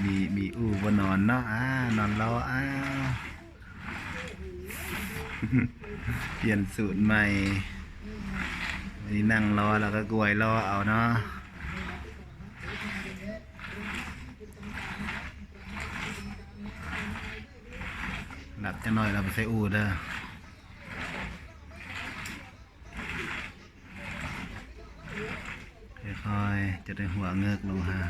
ມີ ມີອູ່ບໍ່ນອນເນາະ ອ່າ ນອນລໍ ອ່າ ປ່ຽນສູດໃໝ່ ນີ້ນັ່ງລໍ ແລ້ວກໍກວຍລໍເອົາເນາະ. ຫຼັບຈັກໜ້ອຍແລ້ວໄປໃສ່ອູ່ເດີ. ຄ່ອຍໆ ຈະໄດ້ຫົວເງີກລົງຫາ